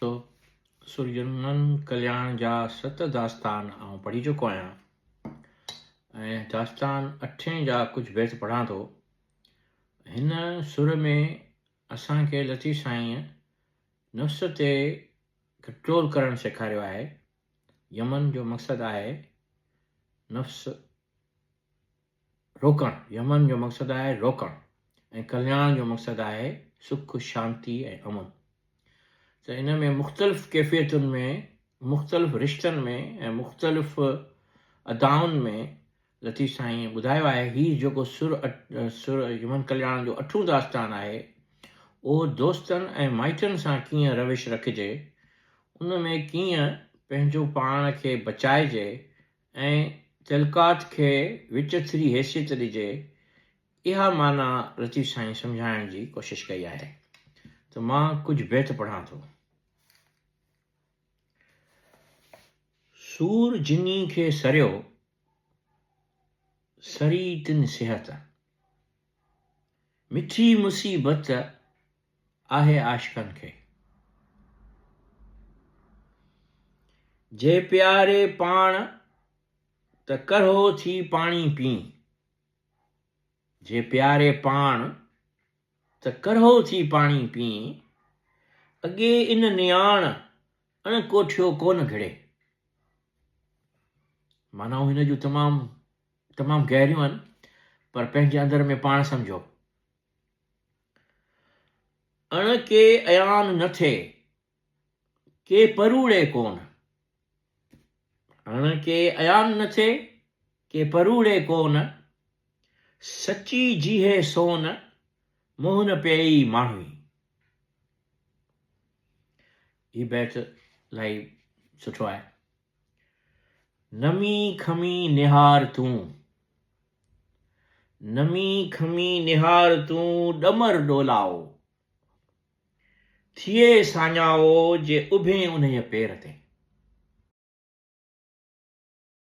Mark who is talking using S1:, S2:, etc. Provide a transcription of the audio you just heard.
S1: دوستو سرجنمن ڪلياڻ جا ست داستان آئون پڙهي چڪو آهيان ۽ داستان اٺين جا ڪجهه بيت پڙهان ٿو. هن سر ۾ اسان کي لطيف سائينء نفس تي ڪنٽرول ڪرڻ سيکاريو آهي. يمن جو مقصد آهي نفس روڪڻ، يمن جو مقصد آهي روڪڻ ۽ ڪلياڻ جو مقصد آهي سک، شانتي ۽ امن. ته ان ۾ مختلف ڪيفيتن ۾، مختلف رشتن ۾ ۽ مختلف ادائن ۾ لطيف سائينء ٻڌايو آهي. هي جيڪو سر سر يمن ڪلياڻ جو اٺون داستان آهي، اهو دوستن ۽ مائٽن سان ڪيئن روش رکجي، ان ۾ ڪيئن پنهنجو پاڻ کي بچائجي ۽ تعلقات کي وچٿري حيثيت ڏجي، اها معنيٰ لطيف سائين سمجهائڻ جي ڪوشش ڪئي آهي ته مان ڪجهه بيت پڙهان ٿو. سور جني کي سريو، سري تن صحت. مٺي مصيبت آهي عاشقن کي. جي پياري پاڻ ته ڪرهو ٿي پاڻي پين. جي پياري پاڻ ته ڪرهو ٿي پاڻي پين. اڳي ان نياڻ اڻ ڪوٺيو ڪونه گهڙي. معنائون هن جون تمام تمام گهريون آهن پر پنهنجي اندر ۾ پاڻ سمجهو. اڻ ڪي عيان نه ٿئي، ڪي پروڙي ڪون. اڻ ڪي عيان نه ٿئي، ڪي پروڙي ڪون. سچي جيهي سون، منهن نه پيئي ماڻهوئي. هي بيت الاهي سٺو آهي. نمي کمي نهار تون. نمي کمي نهار تون ڏمر ڏولائو. ٿئي ساڃائو جي اڀين انهيء پير تي.